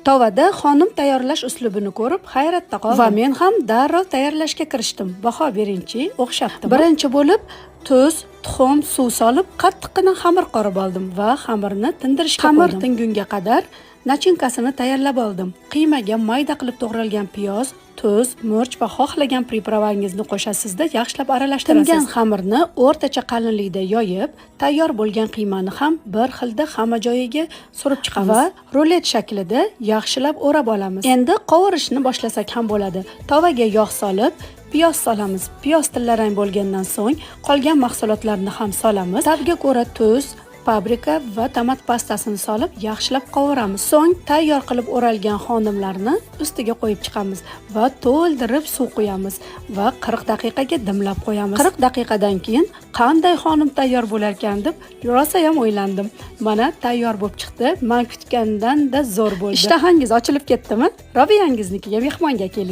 Tovada xonim tayyorlash uslubini ko'rib hayratda qoldim. Va men ham darrov tayyorlashga kirishdim. Baho beringchi, o'xshabdimi? Birinchi bo'lib tuz, tuxum, suv solib qattiqqina xamir qorib oldim va xamirni tindirishga qo'ydim. Xamir tingunga qadar начинка sini tayyorlab oldim. Qiymaga mayda qilib to'g'ralgan piyoz, tuz, murch va xohlagan приправа ngizni qo'shasizda, yaxshilab aralashtirasiz. Tingan xamirni o'rtacha qalinlikda yoyib, tayyor bo'lgan qiymani ham bir xilda hamma joyiga surib chiqamiz va rulet shaklida yaxshilab o'rab olamiz. Endi qovurishni boshlasak ham bo'ladi. Tovaga yog' solib, piyoz solamiz. Piyoz tillarang bo'lgandan so'ng qolgan mahsulotlarni ham solamiz. Ta'bga ko'ra tuz, paprika va tomat pastasini solib yaxshilab qovuramiz. So'ng tayyor qilib o'ralgan xonimlarni ustiga qo'yib chiqamiz va to'ldirib suv quyamiz va 40 daqiqaga dimlab qo'yamiz. 40 daqiqadan keyin qanday xonim tayyor bo'larkan deb rosayam o'ylandim. Mana, tayyor bo'lib chiqdi. Man kutgandan-da zo'r bo'ldi. Ishtahangiz ochilib ketdimi? Robiyangiznikiga mehmonga keling.